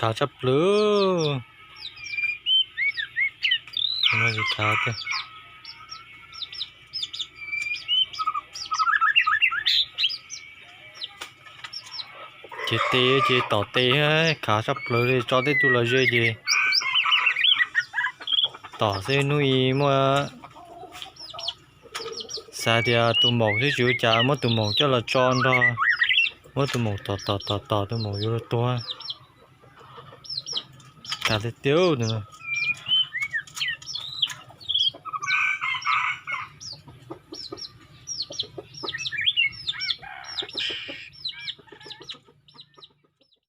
Khav tshaj plaws. Ces tes ces tom tes, khav tshaj plaws li, tso tej tug los ze ces tom xwb. Hnub i muaj xav tias tus maum xwb tsis ua cas, muab tus maum coj los tso nrog, muab tus maum tom tom tom tom tus maum yuav luag tuag. Khav tiag tiag.